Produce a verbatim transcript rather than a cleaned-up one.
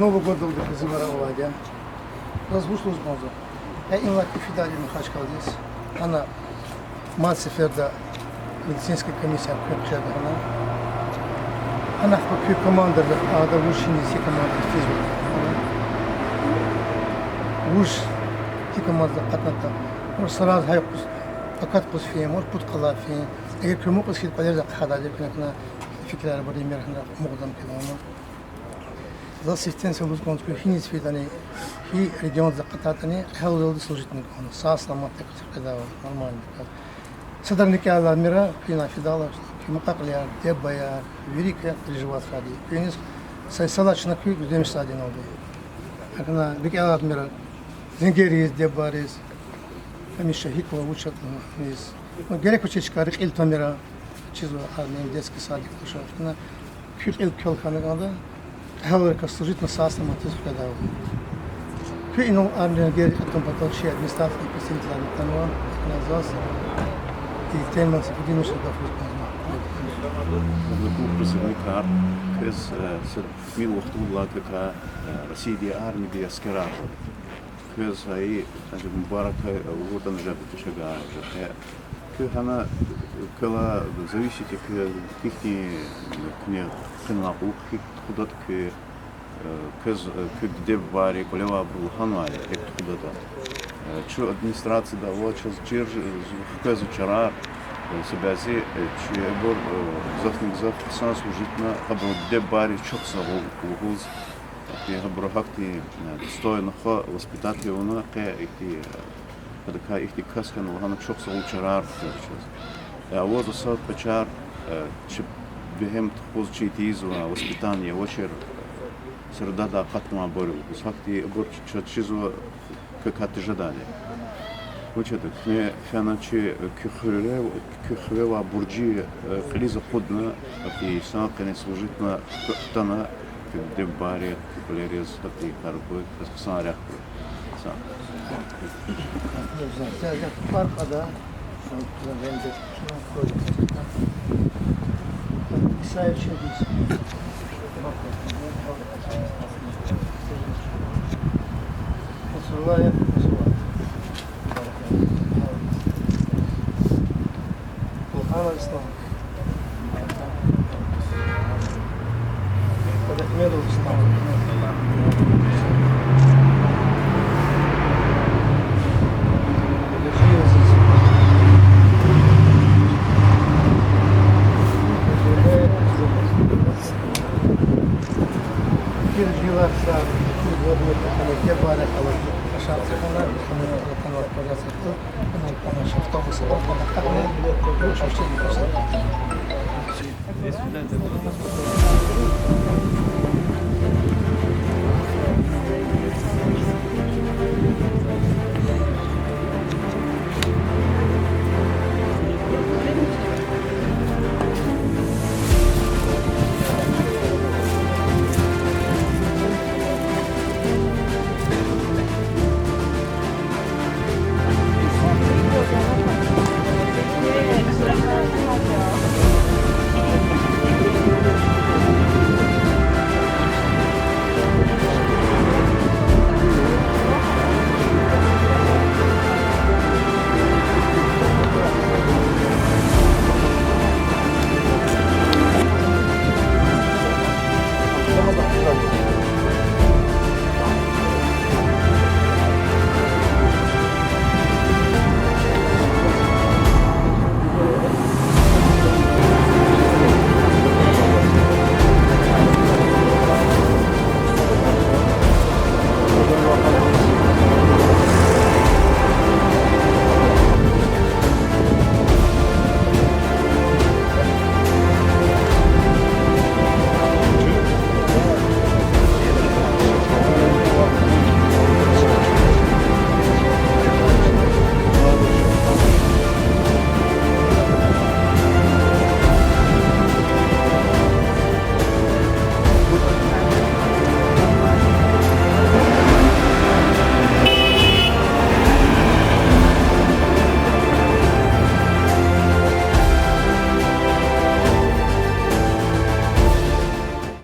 Новый годдалди призывар авайди я. Заз вуч лугьуз кӀанзава? Э, инлай куь фидайди я Махачкъаладиз. Ана мад сеферда медицинский комиссия квехъ жеда гьана. Гьана куь командадихъ ада вуж, гьиниз, гьи командадихъ физва. Вуж, гьи командадихъ акъатнатӀа. Мур сразу гьай къуз, акат къуз фин, мур пуд къалай фин. Эгер куьн мукьиз хьи, кӀвалериз ахъайдайди я, куьне куьне фикирар, абур, имер гьана мукьвал килигна. Заз сифтени-сифте лугьуз кӀанзава, куьн гьиниз фейитӀани, гьи региондиз акъатайтӀани, гьелелди служитни кӀанда, сагъ-саламатдик хкведайвал, нормальный. Садрани кӀелайла мира, куьн фидайла, куь мукьва-кьилияр, диде-бубаяр, вири куьн переживать хьайиди. Куьниз са йисалай чна куьн гуьзлемишзавайди я иналди. Акуна рикӀелай мира, зенгер ийиз диде-бубайриз, гьамиша гьикӀ ва вуч ятӀа иниз. Ну, герек вичин чкайри кьил тамира, чизва армиядин детский садик туш, акуна куь кьил квел хьана кӀанда, гьелелрикай служитна сагъ-саламатдиз хкведайвал. Куьн инал армиядин герек атун патал чи администрациядин представителарни атанва, акуна заз и темани са фидинуш гаф лугьуз кӀанзава. Гьуьрметлу призывникар, квез, э, са тӀимил вахтундилай квекай, э, Россиядин армиядин аскерар жеда. Квез гьа и, значит, мубаракай лугьуз жеда, тешегьлияр жеда. Куьн гьана квелай зависит я, куьн гьихьтин, куьне хъфенвай кьулухъ гьикӀ тухудатӀа куьн, э, квез, э, куь диде-бубайри, кӀвале авайбуру лагьанвайди я, гьикӀ тухудатӀа. Э, чун администрацияда ава, чаз чир хквезва чарар, э, са бязи, э, чи абур, э, гзафни-гзаф хъсан служитна, гьабурун диде-бубайриз чухсагъул лугьуз, ахьтин гьабуру гьахьтин, э, достойно хва воспитать авуна, къе ихьтин, э, гьадакай ихьтин кас хьана лагьана чухсагъул чарар хквезва чаз. Э, авазва са кьве-чар, э, чи бегьем тухуз, чи тийизвай воспитание авачир, э, средада акъатнавайбур я лугьуз. Гьахьтин абур чаз чизва квекай тежедайди. Вучиз лагьайтӀа куьне фена чи, э, куь хуьре, куь хуьре авай буржи, э, кьилиз акъудна, ахьтин йисан къене служитна хтана, куь диде-бубайриз, куь кӀвалериз, ахьтин кар гуй, квез хъсан рехъ хьуй. Са. Пулханов Ислам. Кадахметов Ислам. Гьажиев Азиз. Киржи Ларсар, киржи Владимир Таханов, Гебара Халат, Ашар Таханов, Таханов, Таханов, Пожарский.